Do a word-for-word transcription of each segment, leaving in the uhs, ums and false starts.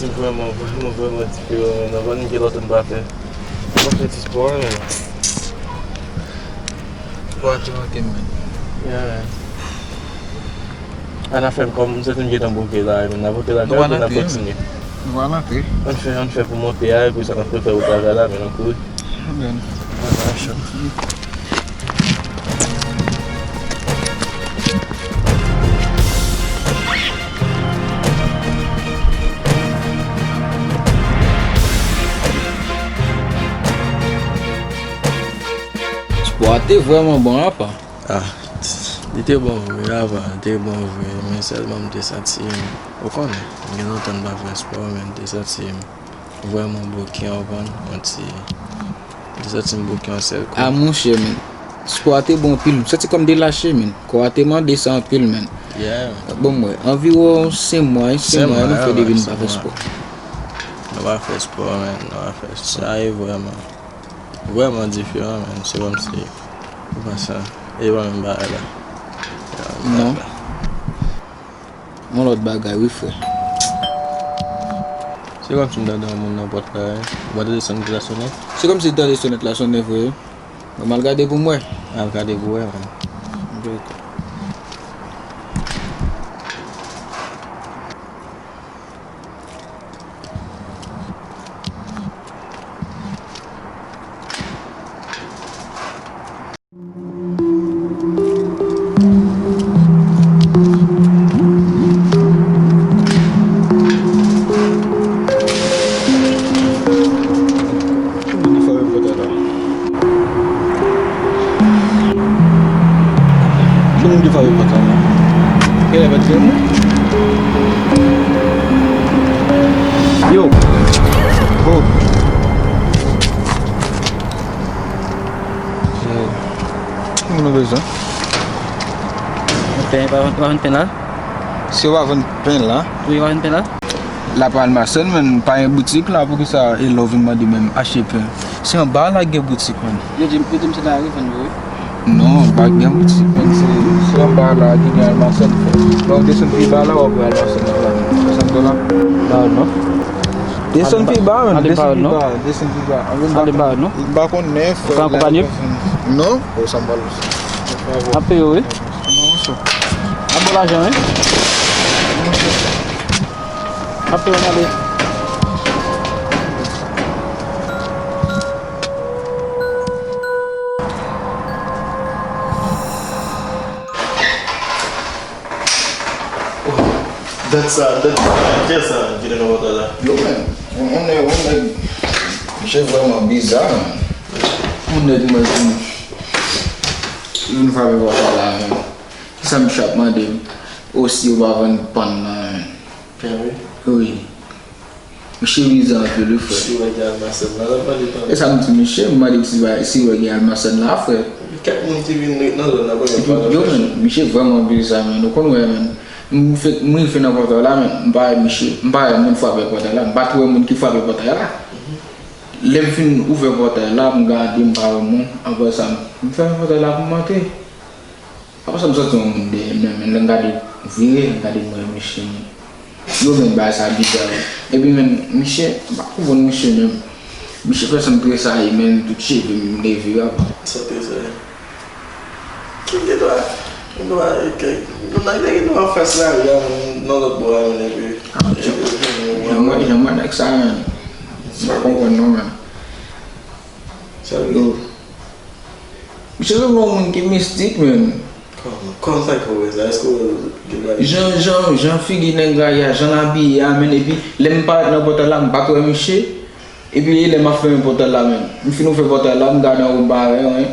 Vrèman, vrèman, vrèman diferan, man. Nan vann gen lòt moun pa fè. Mwen fè ti spò, man. Spò a te manke m, man. Yeah, man. An afè m, kòm m santi m gentan bouke la, man. N ap bouke la, nou pa nan kontinye. Nou pa nan. Ann fè, ann fè pou monte a, epi sa n ap refè wout la, la, men nan kouri. Amen. Spò a te vrèman bon, apa. Ah, li te bon vre, apa, li te bon vre, men sèlman m te santi m, ou konnen, m gen lontan m pa fè spò, men m te santi m vrèman bouke, w konprann, yon ti, m te santi m bouke yon sèl kou. Ah, monchè, men, spò a te bon anpil, m santi kò m te lache, men, kò a te mande sa anpil, men. Yeah. Bon, m wè, anviwon senk mwa, wi, senk mwa, wi, nou fè depi n pa fè spò. Nou pa fè spò, men, nou pa fè spò. Sa e vrèman. Vrèman diferan, man. Se kòmsi, ou pa sa, e pa menm bagay la. Non. Yon lòt bagay, wi, frè. Se kòmsi m tande yon moun nan pòt la, wi. Ou pa tande sonèt la sonnen? Se kòmsi m tande sonèt la sonnen vre, wi. Bon, m al gade pou m wè. Al gade pou w wè, man. Ok, ok. Ki moun ki frape pòt la? Ki moun ki frape pòt la? Genlè pa t gen moun. Yo. Oh. Ki moun ou bezwen? Pen, pa vann, pa vann pen la? Si yo pa vann pen la? Wi, pa vann pen la? La pa Almacen, men pa gen boutik la, poukisa e lè w vin mande menm achte pen? Se anba la gen boutik, man. Yo di, yo di m se la yo vann yo, wi. Non, pa gen boutik, men se, se anba la ki gen Almacen, frè. Lè w desann pi ba la, w ap wè Almacen nan la. Desann tou la. Ba non. Desann pi ba, men. Desann pi ba, desann pi ba. An, m pa konnen, frè. Ou ka akonpanye? Non, ou sa m pale. Ap peye w, wi. Non, sa. Ap bon lajan, wi. Ap peye w, n ale. Dat sa, dat sa, kè sa, ki te nan pòt la. Yo, men, on, on nèg, on nèg, misye vrèman biza, men. On nèg, mwen, vin, vin frape pòt la, men. Kisa misye ap mande m? Osi, yo pa vann pann nan, men. Pen, wi. Wi. Misye biza anpil, wi, frè. Si w wè gen almasèn la, l ap mande pann. E sa m di misye, m mande si, si w wè gen almasèn la, frè. Kèk moun ki vin nan zòn nan, yo, men, misye vrèman biza, men. Ou konn wè, men. M fèk, m rive nan pòtay la, men. M pa wè misye, m pa wè moun frape pòtay la. M pa t wè moun ki frape pòtay la. Lè m fin ouvè pòtay la, m gade, m pa wè moun. Apre sa, m fèmen pòtay la pou m antre. Apre sa, m santi yon moun dèyè m nan, men lè m gade, vire, m gade, m wè misye, men. Yo, men, bagay sa biza, wi. Epi, men, misye, m pa konprann misye, men. Misye fè sanm tresayi, men, tout cheve m leve, ap. Sa tresayi. Ki gen dwa, gen dwa, ke, nou nan, gen dwa fè sa, ya, nan lòt bò a, men, epi, jan mwen, jan mwen nèg sa, men. M pa konprann, non, men. Sa vle di. Misye se yon moun ki mistik, men. Kòman? Kòman sa fè w wè sa? Èske w gen bagay? Jan, jan, jan figi nèg la ye a, jan l abiye a, men, epi lè m parèt nan pòtay la, m pa t wè misye. Epi lè m ap fèmen pòtay la, men. M fin ouvè pòtay la, m gade anwo, m pa wè anyen.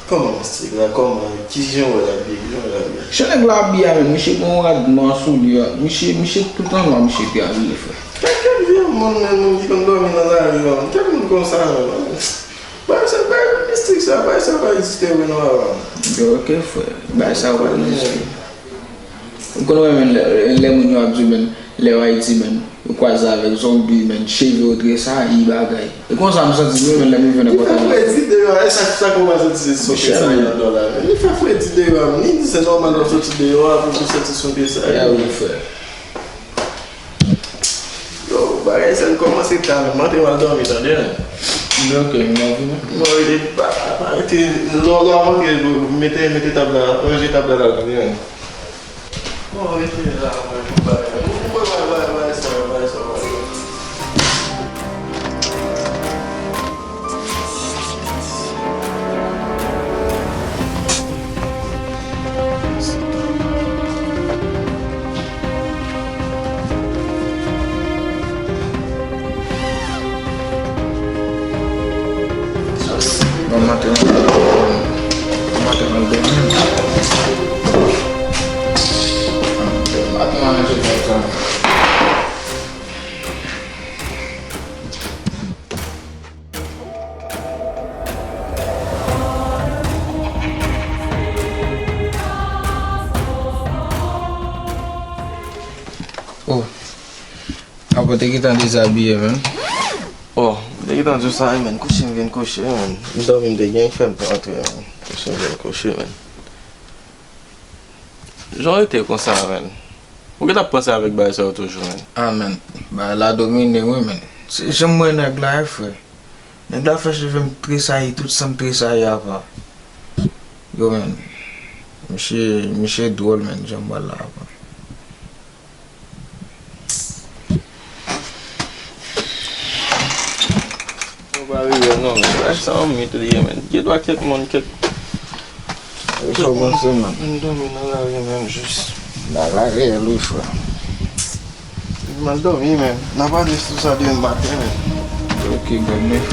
Kòman mistik la? Kòman? Kijan w wè l abiye? Kijan w wè l abiye? Jan nèg la abiye a, men. Misye gen yon rad nwa sou li a. Misye, misye tout an nwa, misye te abiye, frè. Kèk, kèk vye moun, men, moun ki konn dòmi nan lari a, men. Kèk moun konsa, men. Bagay sa, bagay mistik sa, bagay sa pa egziste vre non, papa. Yo, ok, frè. Bagay sa pa egziste. Ou konn wè, men, lè, lè moun yo ap di, men, lè yo Ayiti, men, yo kwaze avèk zonbi, men, cheve yo tresayi, bagay. E konsa m santi m, men, lè m rive nan pòtay la. Li fè fredi deyò a, e sa, sa kòmanse ti son tresayi nan dò la, men. Li fè fredi deyò a, men. Li di se nòmal w ap soti deyò a pou w santi son tresayi. Ya wi, frè. Yo, ba, Bagay sa l kòmanse ta, men m antre m al dòmi, tande, men. Bloke, m nan vini. Non, rete, pa, pa, pa rete, lò, lò, mete, mete tab la, ranje tab la, tande, men. Bon, rete la, mwen, pou bagay. Mwen, mwen, mwen, mwen, mwen, sa, mwen, sa, mwen. Bon, maten an, maten an, dòmi. Maten an, manje bèl kanmenm. Oh. Apa w te gentan dezabiye, menm? Oh, m te gentan di w sa, wi, menm. Kouche m vin kouche, menm. M dòmi, m te gen fè m pa antre, menm. Kouche m vin kouche, menm. Jan w rete konsa, menm? Ou gentan ap panse avèk bagay sa yo toujou, menm? Ah, menm. Bagay la domine, wi, menm. Se jan m wè nèg la, wi, frè. Nèg la fè cheve m tresayi, tout san m tresayi apa. Yo, menm. Misye, misye dwòl, menm, jan m wè l la apa. Mwen pa rive non, men bagay sa yon mit li ye, men. Gen dwa kèk moun, kèk... Sa w panse, man? M dòmi nan lari, men, jis. Nan lari, wi, frè. M al dòmi, men. N a pale sou sa demen maten, men. Ok, gad, men.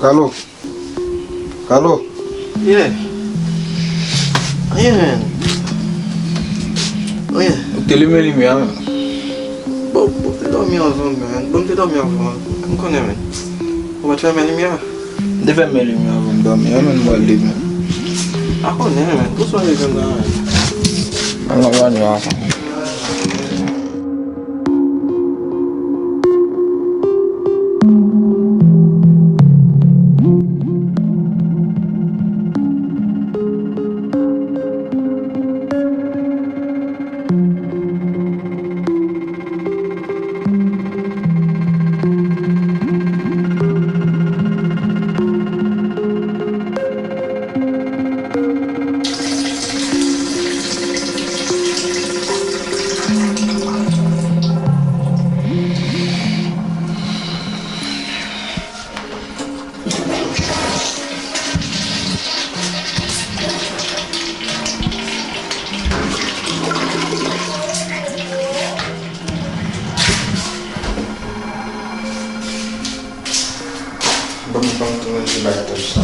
Kalo. Kalo. Yeah. Yeah, man. Oh, yeah. Ou te limen limyè a, man. Bon, bon, m te dòmi anvan, man. Bon, m te dòmi anvan. M konnen, man. Ou pa t fèmen limyè a? M te fèmen limyè a anvan m dòmi, wi, men m wè l depi. A konnen, men. Pou sa w te konn nan, men. An nan vanyo a. Ban m, ban m tounen ti bay tòch sa.